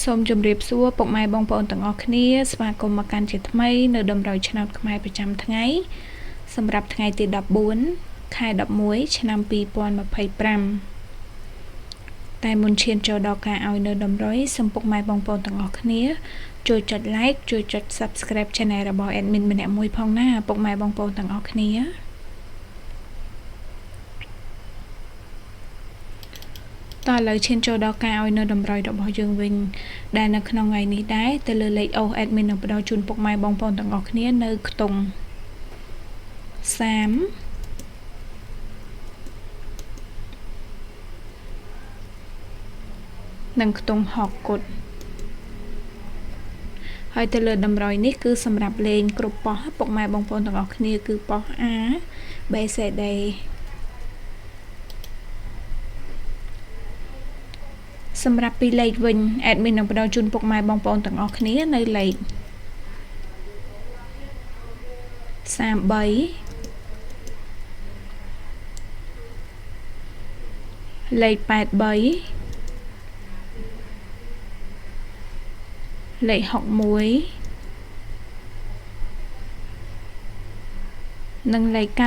សូមជម្រាបសួរពុកម៉ែបងប្អូនទាំងអស់គ្នាស្វាគមន៍មកកាន់ជាថ្មីនៅតម្រុយឆ្នោតខ្មែរប្រចាំថ្ងៃសម្រាប់ថ្ងៃទី14ខែ11ឆ្នាំ2025តែមុនឈានចូលដល់ការឲ្យនៅតម្រុយសូមពុកម៉ែបងប្អូនទាំងអស់គ្នាជួយចុច like ជួយចុច Subscribe Channel របស់ Admin ម្នាក់មួយផងណាពុកម៉ែបងប្អូនទាំងអស់គ្នាតោះឥឡូវឈានចូលដល់ការឲ្យនៅតម្រុយរបស់យើងវិញដែលនៅក្នុងថ្ងៃនេះដែរទៅលើលេខអូស admin នឹងផ្ដល់ជូនពុកម៉ែបងប្អូនទាំងអស់គ្នានៅខ្ទង់30និងខ្ទង់6គុតហើយទៅលើតម្រុយនេះគឺសម្រាប់លេងគ្រប់ប៉ុស្តិ៍ពុកម៉ែបងប្អូនទាំងអស់គ្នាគឺប៉ុស្តិ៍ A B C D សម្រាប់ពីលេខវិញ admin នឹងផ្ដល់ជូនពុកម៉ែបងប្អូនទាំងអស់គ្នានៅលេខ33លេខ83លេខ61និងលេខ96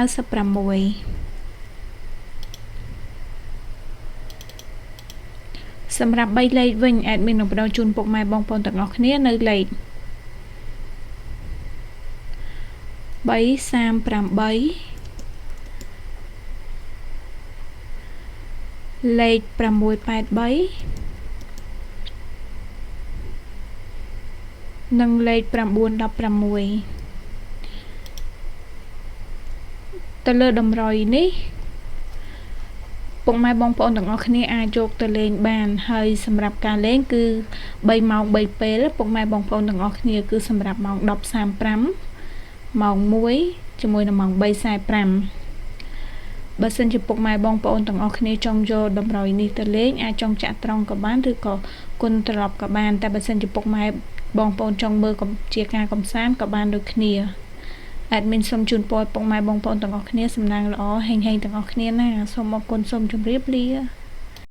សម្រាប់3លេខវិញ admin នឹងផ្ដល់ជូនពុកម៉ែបងប្អូនទាំងអស់គ្នានៅលេខ338លេខ683និងលេខ916ទៅលើតម្រុយនេះពុកម៉ែបងប្អូនទាំងអស់គ្នាអាចយកទៅលេងបានហើយសម្រាប់ការលេងគឺ3ម៉ោង3ពេលពុកម៉ែបងប្អូនទាំងអស់គ្នាគឺសម្រាប់ម៉ោង10:35ម៉ោង1ជាមួយនឹងម៉ោង3:45បើសិនជាពុកម៉ែបងប្អូនទាំងអស់គ្នាចង់យកតម្រុយនេះទៅលេងអាចចង់ចាក់ត្រង់ក៏បានឬក៏គុណត្រឡប់ក៏បានតែបើសិនជាពុកម៉ែបងប្អូនចង់មើលជាការកំសាន្តក៏បានដូចគ្នា admin សូមជូនពរឲ្យពុកម៉ែបងប្អូនទាំងអស់គ្នាសំណាងល្អហេងៗទាំងអស់គ្នាណាសូមអរគុណសូមជម្រាបលា